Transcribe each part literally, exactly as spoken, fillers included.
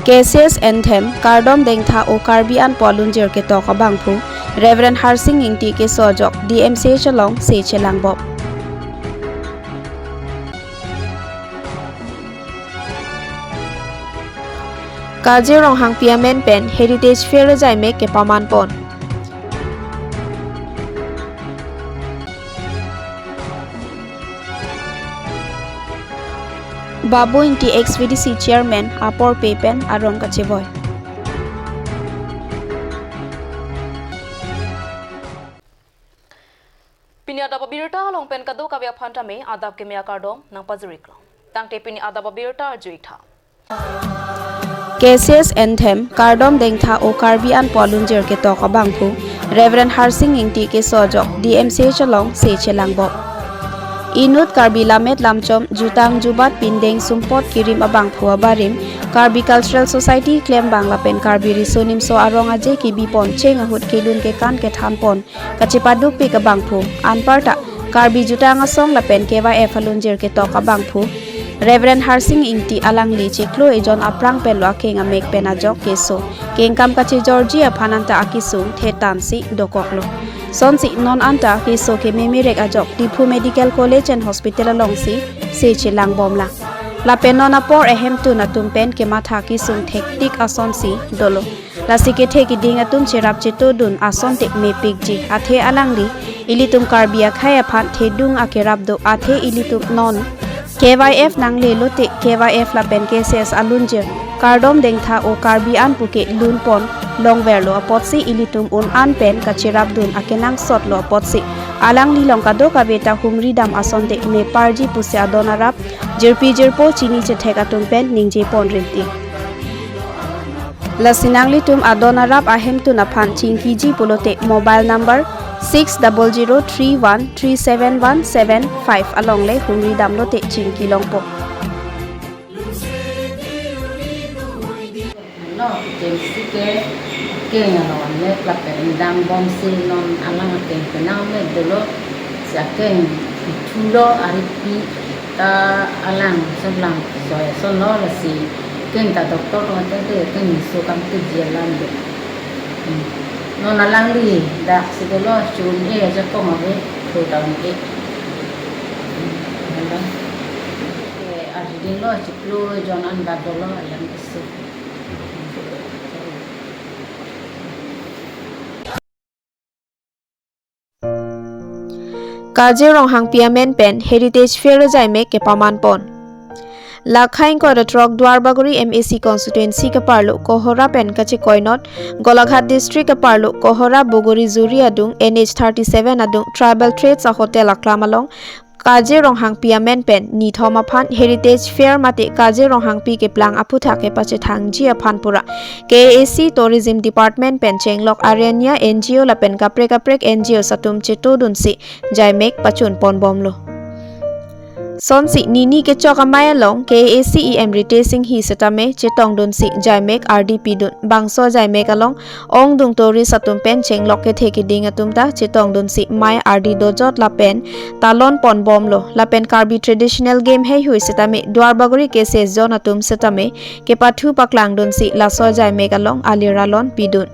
K C S N them kardom dengtha o Karbi anpo alunjir ketok abangphu Reverend Harsing Ingti keso ajok D M C H along se chelangbom. Karjir Ronghangpi amen pen Heritage Fair ajaimek kepaman pon. Babu Ingti ex V D C chairman apor pe pen aron kachevoi. Pini adap abirta along pen kadokave aphan tame adap keme akardom nangpajir-iklo. Tangte pini adap abirta arju-iktha. K C S N them kardom dengtha o Karbi anpo alunjir ketok abangphu Reverend Harsing Ingti keso ajok D M C H along se chelangbom. Inut Karbi lammet lamchom jutang jubat pindeng sumpot kirim abangphu abarim Karbi Cultural Society klembang lapen Karbi Riso Nimso Arong Aje kebipon cheng ahut kelun kekan kethanpon kachepadukpik abangphu anparta Karbi Jutang Asong lapen K Y F alunjir ketok abangphu Reverend Harsing Ingti alangli chiklo ejon aphrang penlo akeng amek pen ajok keso kengkam kachejorji aphan anta akesung thetansi dokoklo. Sonsi non anta keso kememerek ajok Diphu Medical College and Hospital alongsi se chelangbomlang. Lapen non apor ahemtun atum pen kematha kesung thektik asonsi dolo. Lasi kethe keding atum cherap chetodun asonte mepikji. Athe alangli ilitum Karbi akhei aphan thedung akerap do. Athe ilitum non K Y F nangle lote K Y F lapen K C S alunjir kardom dengtha o Karbi an puke lunpon longverlo apotsi ilitum un an pen kacherapdun akenangsotlo apotsi alanglilong kadokave ta humridam asonte meparji pusi adon arap jirpi jirpo chini chethek atum pen ningjeponrinti. Lasi nanglitum adon arap ahemtun aphan chingkiji pulote mobile number six double zero three one three seven one seven five alongle humridamlote chingkilongpo. No, kemsi ke, keng along le lapen dangbomsi non alang akeng penang me dolo, si akeng thulo aripi ta alang selang soy sono lasi keng ta doktor lo te te keng so kam te ji alam do. Hmm. Non alangli dak si dolo chun e ajakong ave thu taun e. Hmm. Hello. Ke arjuding lo chiklo jon an dak dolo alang isi. Karjir Ronghangpi amen pen Heritage Fair ajaimek kepaman pon. Lakha ingkoi ra throk Duarbagori M A C constituency kaparlo Kohora pen kachekoinot Golaghat district kaparlo Kohora Bogori Juri adung N H thirty-seven adung Tribal Trades a Hotel aklam along Karjir Ronghangpi amen pen nithom aphan Heritage Fair mate Karjir Ronghangpi keplang aphuthak kepachethangji aphan pura K A A C Tourism Department pen chenglok arenya N G O lapen kaprek kaprek N G O atum chetodunsi jaimek pachun ponbomlo. Sonsi nini kechok amei along K A A C E M Ritesh Enghi setame chetongdunsi jaimek ardi pidun. Bangso jaimek along ongdung tourist atum pen chenglok kethe keding atum ta chetongdunsi mei ardi dojot lapen talon ponbomlo. Lapen Karbi traditional game heihui setame Duarbagori K C S zone atum setame kepathu paklangdunsi laso jaimek along alir alon pidun.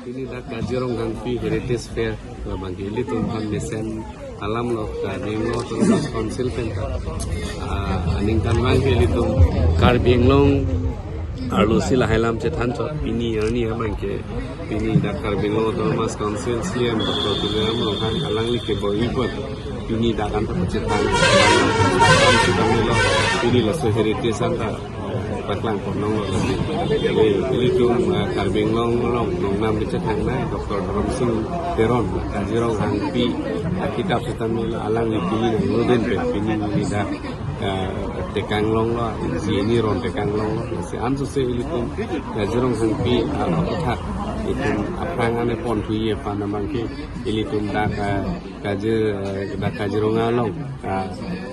Pini dak Karjir Ronghangpi Heritage Fair labang ke ilitum aphan mesen alam lo Karbi Anglong Autonomous Council pen, ah, aningkan abang ke ilitum Karbi Anglong arlosi lahai alam chethanchot pini arni abang ke pini dak Karbi Anglong Autonomous Council C E M Doctor Tuliram Ronghang alangli keboi-i apot pini dak anta pachethang alam chethan lo pini laso heritage anta paklang pon longlo. Jadi, ilitum, eh, Karbi Anglong along nongnam kechethangnei Doctor Dharamsing Teron, Karjir Ronghangpi akitap setame lo alangli pini nangloden pen pini neli dak, eh, tekang longlo, si ini ron tekang longlo. Si ansose ilitum Karjir Ronghangpi, eh, aphuthak itum aphrang ane ponthuji aphan abang ke ilitum dak, eh, Karjir, eh, dak Kaziranga along, ah,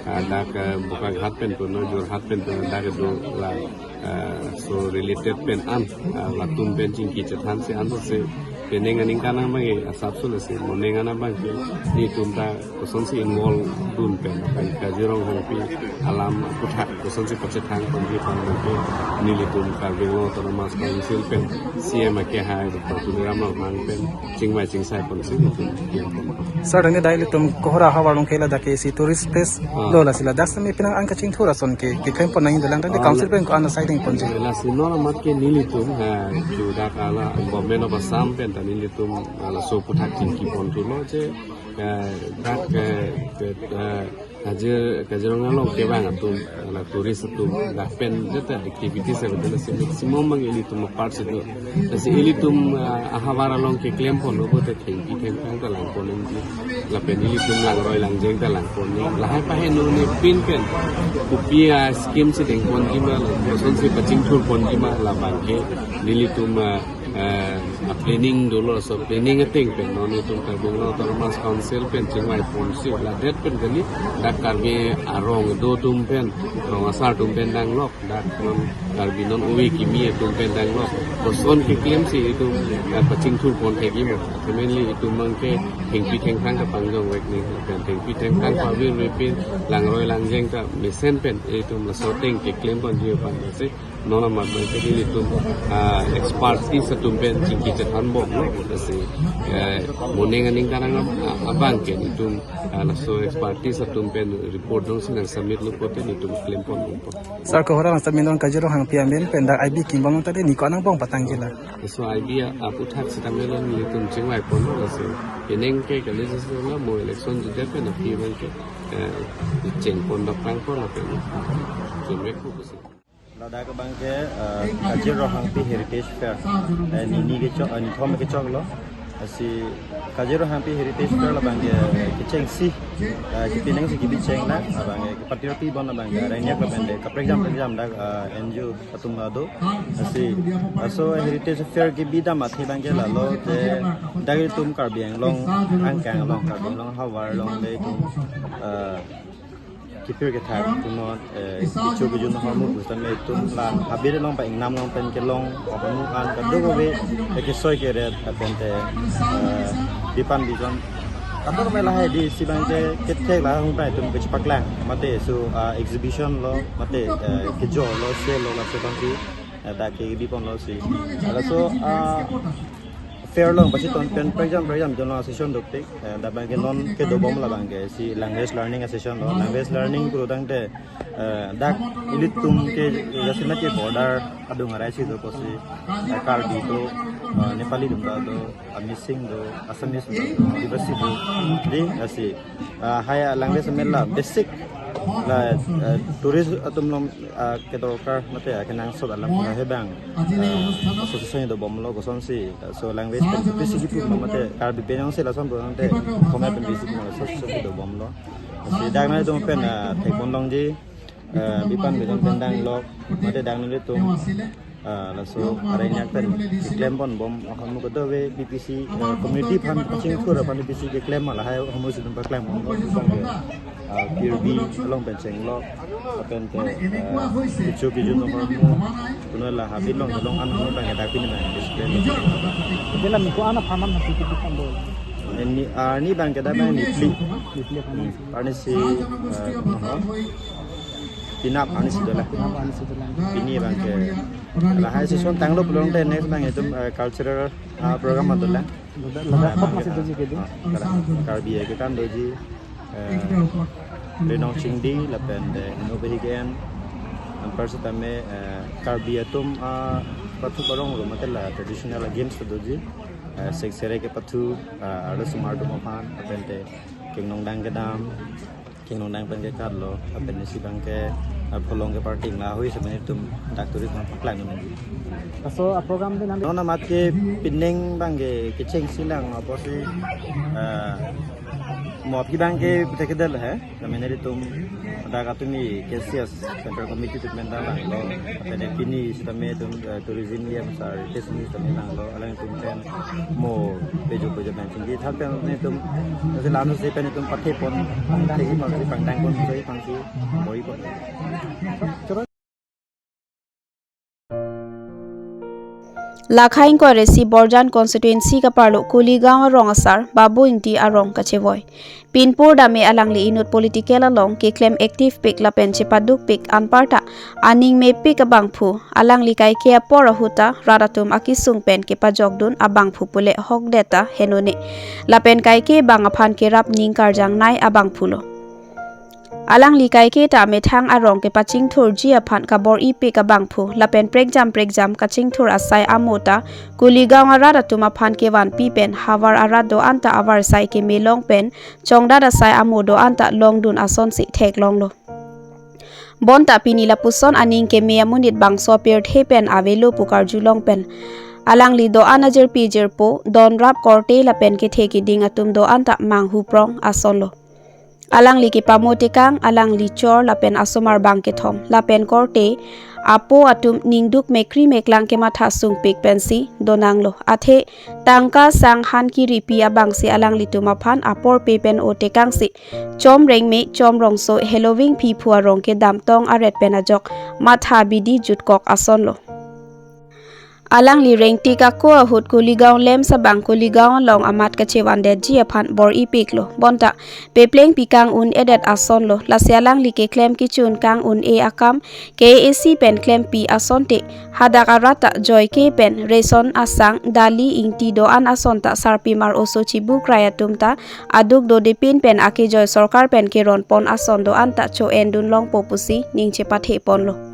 ah, dak, eh, Bokaghat pen puno, Jorhat pen puno, dak do la, eh, so related pen an, ah, latum pen chingki chethansi ansose Penang aningkan abang ke asap sul si, monang an abang ke nelitum ta kosonsi involve dun pen, pen Kazirong Hangpi alam aphuthak kosonsi pachethang ponji aphan abang ke nelitum Karbi Anglong Autonomous Council pen C M akehai Doctor Tuliram Ronghang pen chingvai chingsai ponsi nelitum kiam pon. Sir, ini dai ilitum Kohora havar along ke ladak ke isi tourist place Ah. lo, lasi ladak semi penang an kachingthur ason ke, keklem pon nangji dolang, tadi Ah, council la- pen ko-an asai deng ponji. Lasi non amat ke nelitum, ha, sudah kala Government of Assam pen ta nelitum, ah, laso aphuthak chingki pon thulo je, eh, dak, eh, ke, eh, Kazir-, Kazirong along kevang atum, la tourist atum, dak pen jeta activities available si maximum abang ilitum apart si do. Lasi ilitum, ah, ahavar along keklem ponlo pote thengpi thengphang ta lang pon nangji. Lapen ilitum langroi langjeng ta lang pon nangji. Lahai paheno ne pin pen kopi a scheme si deng ponji ma, kosonsi pachingthur ponji ma, labang ke nelitum, ah, eh, a planning dolo, laso planning ateng pen non itum Karbi Anglong Autonomous Council pen chingvai ponsi ladet pen kali dak Karbi arong do atum pen, rong asar atum pen danglok, dak non Karbi non ove kimi atum pen danglok, koson keklemsi itum, eh, pachingthur pon thekji ma. Mainly itum abang ke thengpi thengphang ta pangjong vek nangji, pen thengpi thengphang pavir me pin langroi langjeng ta mesen pen itum laso ateng keklem ponji aphan si non amat abang ke nelitum, ah, expertise atum pen chingki chethan bomlo, lasi, eh, monang aningkan abang ke nelitum, ah, laso expertise atum pen report dong si nang submit lo pote nelitum klem pon bompo. Sir, Kohora along semi non Kazirong Hangpi amen pen dak I B kim bom tadi ni ko-an angbong patangji la. So I B a, aphuthak sitame lo nelitum chingvai ponlo, lasi penang ke kali jesa la mo election jidetpen aphi abang ke, eh, cheng pon dak pang pon lapen cheng vek ko si. Ladak abang ke, eh, Kazirong Hangpi Heritage Fair. Eh, nini kechok, eh, nithom kechoklo. Lasi Kazirong Hangpi Heritage Fair labang ke kechengsi, eh, kepi nangsi kebi cheng na, labang ke kepatir pi bon labang ke arengyak lapen de kaprek jam prek jam dak, eh, N G O atum la do. Lasi laso Heritage Fair kebi dam athe abang ke lalo te dak itum Karbi Anglong angkang along, Karbi Anglong havar along le itum, eh, kipir kethak atum non, eh, kecho kejun ahormu pusitame itum la habit along ba ingnam along pen kelong ahormu an kadokave, eh, kesoi keret lapen te, eh, bipan bijon kadokave lahai dei si abang ke kethek la hung ta itum kechepaklang mate so, ah, exhibition lo mate, eh, kejor lo, sale lo, laso abang ke, eh, dak kebi ponlo si. Laso, ah, fair along pasi ton pen prek jam prek jam jon along session dopik, eh, dak abang ke non kedo bom labang ke si language learning a session lo, language learning puro tangte, eh, dak ilitum ke jasemet ke border adung arai si do kosi, eh, Karbi do, eh, Nepali atum ta do, ah, Mising do, Assamese do, Adivasi do, dei, lasi, ah, hai language amen la basic la, eh, tourist atum along, ah, kedorkar mate, ah, kenangsot alam lahai abang, ah, association do bomlo kosonsi, ah, so language pen basic itu mate Karbi pen jongsi lason do tangte Khmer pen basic ma association do bomlo. Si dak nangtum pen, ah, thek pon longji, ah, bipan bijon pen danglok mate dak nangtum, ah, laso arengyak pen keklem pon bom ahormu kadokave B P C, ah, community aphan kachingthur aphan B P C keklem ma lahai ahormu si itum paklem bomlo. Ah, Kirbi along pen chenglok lapen te, ah, kecho kejun ahormu, kuno la habit along kelong an ahormu abang ke dak pini abang display. Ante la ni ko-an apharman hati kiti kan do. Ni, ah, ni abang ke dak abang ni phli. Ni phli apharman. Arnisi, eh, kuno ho? Pinap arnisi dolang. Pinap arnisi dolang. Pini abang ke lahai session tanglo pulo tangte next abang itum, eh, cultural, ah, program dolang. Ladak, ladak, kok masih doji ke di? Ah, ladak Karbi akekan doji, eh, Renong Chingdi lapen de Ino Behigen. Anpar sitame, eh, Karbi atum, ah, pathu parong ro mate la traditional games doji. Eh, seksere kepathu, ah, arlosomar atum aphan lapen te kengnong dang kedam, kengnong dang pen kekat lo, lapen isi abang ke, ah, pholong ke parting lahai sitame itum dak tourist aphan paklang nangji. Laso a program de nang non amat ke pining abang ke kechengsi lang apotsi, ah, mo aphi abang ke pute kedel he, kami neri itum dak atum ni K C S Central Committee atum pen dang lo, lapen pini sitame itum, eh, tourism liam sar, tes ni sitame dang lo, alang itum pen mo pejo pejo pen chingki than pen itum, nasi lanu si pen itum pathe pon, thegi pon si pangdang pon si pangsi, boi pon. Lakhaing Koiresi Borjan constituency kaparlo Kuligaon arong asar Babu Ingti arong kachevoi. Pinpur dame alangli inut political along keklem active pik lapen chepaduk pik anparta aning mepik abangphu, alangli kaike apor ahut ta rat atum akesung pen kepajokdun abangphu pule hokdet ta henone. Lapen kaike bang aphan kerap ning karjangnei abangphulo. Alangli kaike ta methang arong kepachingthurji aphan kabor-ipik abangphu lapen prekjam prekjam kachingthur asai amo ta Kuligaon arat atum aphan kevanpi pen havar arat do-an ta avarsai kemelong pen chongdat asai amo do-an ta longdun asonsi theklonglo. Bonta pini lapuson aning keme amonit bangso apirthe pen avelo pu karjulong pen alangli do-an ajirpi jirpo, donrap korte lapen kethe keding atum do-an ta manghuprong asonlo. Alangli kepamo tekang, alangli chor lapen asomar bang kethom lapen korte apo atum ningduk mekri meklang kematha sungpik pensi donanglo. Athe tangka sang han kiripi abangsi alanglitum aphan apor pe pen o tekangsi Chom Rengme, Chom Rongso, Heloving Phiphu arong kedamtong aret pen ajok matha bidi jutkok asonlo. Alangli rengtik ako ahut Kuligaon LAMPS abang Kuligaon along amat kachevandetji aphan bor-ipiklo. Bonta peplengpi kang un-edet asonlo. Lasi alangli keklem kechun kang un-e akam K A A C pen klempi asonte hadak arat ta joike pen ration asang, dali, ingti do-an ason ta sarpimar oso chibukrai atum ta aduk dodepin pen akejoi sorkar pen keronpon ason do-an ta cho-endun longpo pusi ning chepatheponlo.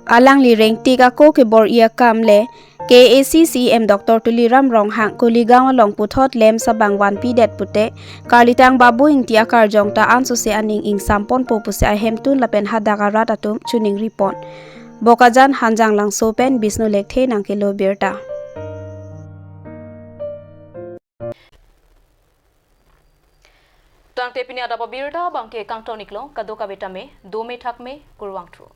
Alangli rengtik ako kebor-i akam le K A A C C E M Doctor Tuliram Ronghang Kuligaon along puthot LAMPS abang vanpidet pute karlitang Babu Ingti akarjong ta ansose aning ingsamponpo pusi ahemtun lapen hadak arat atum choningripon. Bokajan Hanjanglangso pen Bisnu Lekthe nangkelo birta. Tangte pini adap abirta abangke kangton-iklo, kadokave tame dome thakme, kurvangthu.